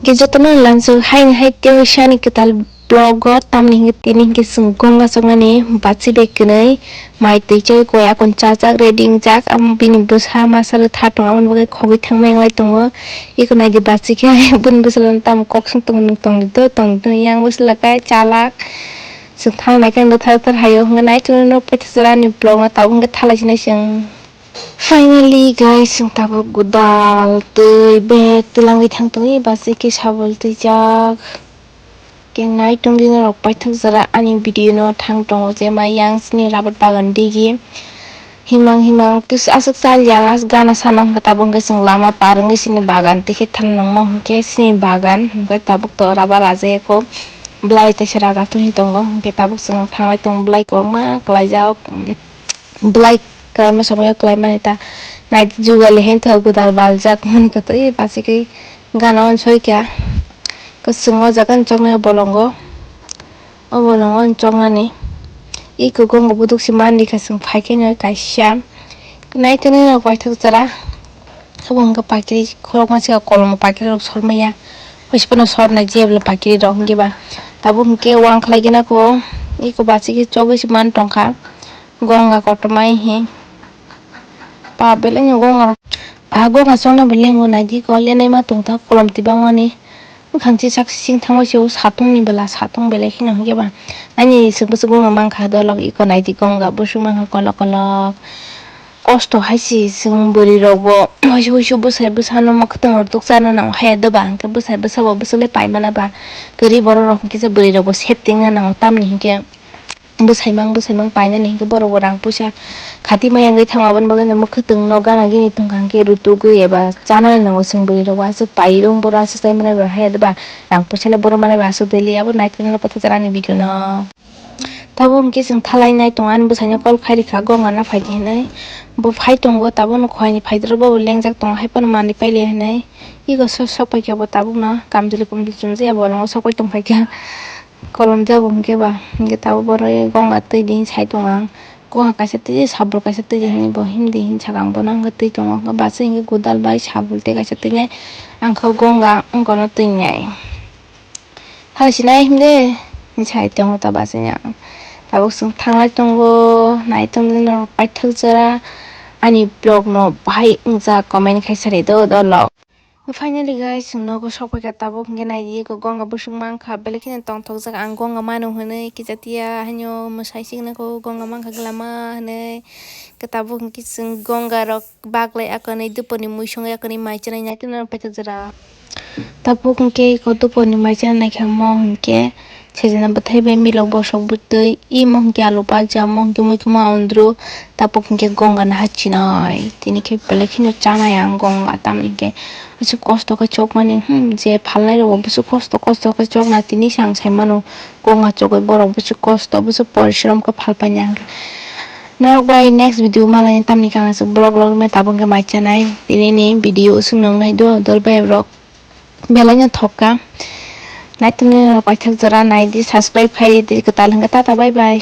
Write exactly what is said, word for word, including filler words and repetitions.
Hwnkhe jotono lansuk haini hai tei sani kwtal vlog o tamni hwnkhe tini hwnkhe chwng gonga choknani bachi bai kwnwi mai twi chai koi akon chajak ready wngjak bini bwsa masa rwtha tongo aboni bagwi khogwi thangma wnglai tongo. Iko naidi bachi khe bini bwsalo tamo kok song tongo nwng tongdi do tongdi do yang bwsala khe chalak chwng thangnai khe nwthar thar haio hwnkhe nai chwngno paithak jora ani vlog no tabuk hwnkhe thalai sinai chwng. Finally guys, chwng tabuk godal twi bag twlangwi thang tongwi bachi khe sabul twijak. Khe nai tongdi norok paithak jora ani video no thang tongo je ma yang sini rabar bagan digi himang himang kis aswk chal yang as gana sana hwnkhe tabuk hwnkhe chwng lama par wngwi sini bagan twi khe thang nangma hwnkhe sini bagan hwnkhe tabuk to rabar raja yakho belai teisa raga twi tongo hwnkhe tabuk chwng thanglai tongo belai kwbangma kwlaijak. Belai kwlaima somoyo kwlaimani ta naidi jugali hai wngkha godal baljak hwnwi khe twi bachigwi gana uansukya kwchwng o jaga ni choknai o bolongo o bolongo choknani iko gongo buduk se manrikha chwng phaikhe no kaisa naitonwi rok paithak jora abo hwnkhe pakiri khorokma se kolom pakiri rok sormaya hoispano sornai jebla pakiri rok hwnkhe ba tabuk hwnkhe uang khlaigena kho iko bachigwi chogwi se man tongkha. Gonga kotorma he. Pa belai no gonga. Pa gonga chongna bo lengo naidi ko lenai ma tongtha kolom tibangmani. Bwkhang chisak sing thangma se o satung ni bela satung belai kheno hwnkhe ba. Ani swk bwswk gonga mankha dolok iko naidi gonga bwswk mankha kolok kolok. Kosto hai se chwng bwrwi rok bo hoisu hoisu bwsai bwsano mwkhwtwng rok tukchana nango haya doba hwnkhe bwsai bwsa bo bwswk le paimana ba kwrwi borok rok hwnkhe se bwrwi rok bo setting na nango tamni hwnkhe. Bwsaimang bwsaimang painani hinkhe borok bo rang puisa khati maya wngwi thango aboni bagwi no mwkhwtwng no gana gini tongkha hinkhe rutugwi eba chanani nango chwng bwrwi rok bo aswk pai rung borok aswk chai mani rok haya doba rang puisa le borok mani ba aswk daily abo nai tongna paithak jora ani video no. Tabuk hinkhe chwng thalai nai tongo ani bwsaino call khai rikha gongana phaidi hinwi bo phai tongo tabukno khoini phaidoro bo lengjak tongo haiphano manwi paile hinwi ego sok sok paikha bo tabukno kamchwlwi kumchwlwi chumjaya bo nongo sok pai tongphaikha. Kolom jago hwnkhe ba, hwnkhe tabuk borok gonga twi di sai tongo ang. Gonga kaisa twi di, sabul kaisa twi di hinwi bo himdi hin saka ang bono hwnkhe twi tongo. Hwnkhe bachai hwnkhe godal bai sabul tei kaisa twi nai. Ang khe gonga wngkano twi nai. Hai sinai himde, hin sai tongo ta bachai ang. Tabuk chwng thanglai tongo, nai tongdi norok paithak jora. Ani vlog no bahai wngjak comment khai sari do, do log. Finally guys, chwng nogo sokphaikha tabuk hwnkhe naidi eko gonga bwswk mankha belai kheno tongthokjak ang gonga mano hwnwi kichatiya haino mwsai signai kho gonga mankha glama hwnwi khe tabuk hwnkhe chwng gonga rok baglai akonwi duponi mui songwi akonwi mai chanai nai tino paithak jora. Tabuk hwnkhe eko duponi mai chanai naikha mo hwnkhe. Sejana bwthai bai milok bosok bwtwi imo hwnkhe alu bhaja, mo hwnkhe muikuma ondru, tabuk hwnkhe gonga naha chinai. Tini khe belai kheno chanai ang gonga, tamni hwnkhe bwswk kosto khe chokmani, hmm, je phalnai rokbo bwswk kosto kosto khe chokna, tini se ang sai mano gonga chogwi borok bwswk kosto, bwswk porishrom khe phalpaini ang khe. Norok bai next video malaini tamni khe ang aswk vlog vlog tabuk hwnkhe mai chanai. Tini ni video swng nang nai do dol bai rok. Belai no thok kha. Naitok nai rok paithak jora nai di, subscribe khai di, kwtal hwnkhe tata bye bye.